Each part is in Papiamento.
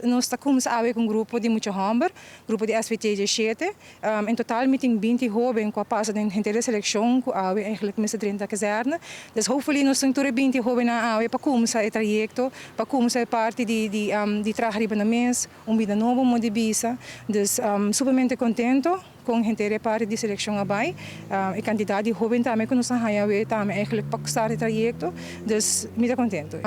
Nos ta cuminsa awe cu un grupo di mucha homber, grupo di SVT 17. En total mi tin 20 hoben cu a pasa den henter seleccion cu awe eigenlijk mester drenta kazerne. Dus hopefully nos tin tur 20 hoben awe pa cuminsa e trayecto, pa cuminsa e parti di traha riba nan mes, un bida nobo di bisa. Dus sumamente contento cu henter parti di seleccion a bay. E cantidad di hoben tambe cu nos a haya tambe eigenlijk pa start e trayecto. Dus mi ta contento.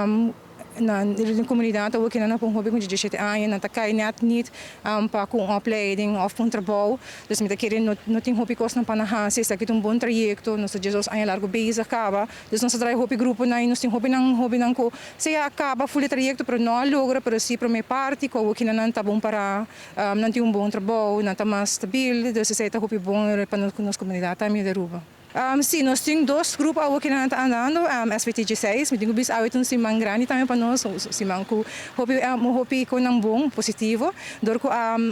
Na comunidad ook na un hoben cu 17 aña, nan ta cay net niet pa cu un opleiding of un trabou. Dus mi ta kere no tin hopi cos pa nan hasi, esaki ta un bon trayecto, nos ta 12 aña largo bezig caba. Dus nos a traha hopi grupo na nos tin hopi nan cu sea a caba full trayecto, pero no logra, pero si prome parti cu aki nan ta bon para nan tin un bon trabou, nan ta mas stabil, dus esey ta hopi bon pa nos comunidad tambe di Aruba. Si, nos tin dos grupo cu ta andando, SVT 6, mi tin cu bisa awe un siman grandi tambe pa nos, siman cu hopi hopi cu un bon, positivo. Door cu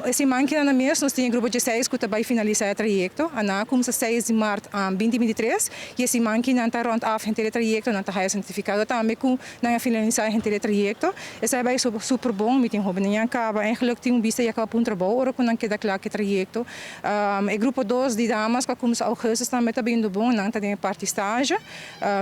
siman aki na mes nos tin grupo 6 cu tambe finalisa e trayecto, nan a cuminsa 6 di maart 2023, y siman aki nan ta rond af henter trayecto, nan ta haya certificado tambe cu nan a finalisa henter trayecto. Esey ta bay super, super bon, mi tin hoben caba, eigenlijk tin un bista ya caba pa un trabou, ora cu nan keda cla cu e trayecto. E grupo 2 di damas cu cuminsa augustus tambe ta bay bon, nan ta den parti stage.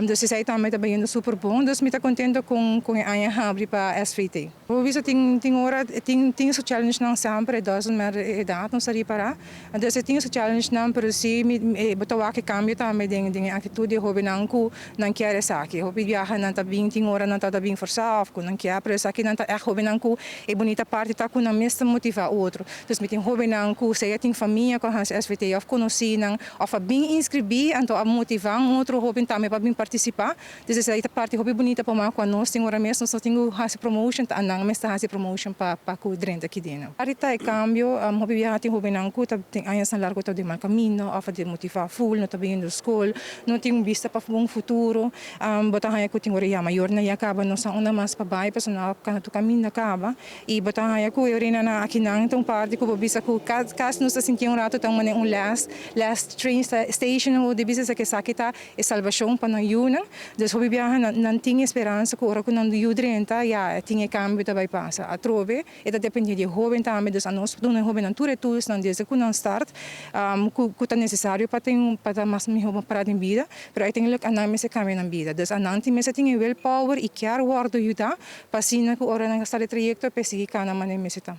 Dus esey tambe ta bay super bon, dus mi ta contento cu e aña habri pa SVT. Bo bisa tin ora tin su challenge nan semper, it doesn't matter edad, no sa para. Dus tin su challenge nan, pero si mi bo ta wak cambio tambe den actitud di hoben nan cu nan kier esaki. Hopi biaha nan ta bin tin ora nan ta bin forsa of cu nan kier, pero esaki nan ta echt hoben nan cu e bunita parti ta cu nan mes ta motiva otro. Dus mi tin hoben nan cu sea tin famia cu hasi SVT of conoci nan of a bin inscribi, anto a motiva otro hoben tambe pa bin participa. Dus esey ta parti hopi bunita pa mas cu nos tin ora mes nos tin hasi promotion, ta nan mes ta hasi promotion pa cu drenta aki den. Arita e cambio, hopi biaha tin hoben nan cu ta tin aña largo ta den mal camino of ta motiva full, no ta bin na scol, no tin un bista pa un futuro. Bo ta haya cu tin ora ya mayor nan ya caba no sa unda mas pa bay, paso nan cana tur caminda caba y bo ta haya cu ora nan aki nan ta un parti cu bo bisa cu casi nos ta sinti un rato ta un last train station o di bisa cu esaki ta e salvacion pa nan yiunan. Dus hopi biaha nan tin speransa cu ora cu nan yiu drenta, ya tin e cambio ta bay pasa. Atrobe, e ta depende di hoben tambe, dus anos duna hoben nan tur e tools nan desde cu nan start, cu ta necesario pa tin pa ta mas miho para den bida, pero uiteindelijk anan mester cambia nan bida. Dus anan tin mester tin e willpower y kier wordo yuda, pa asina cu ora nan start e trayecto, pa sigui cana manera mester ta.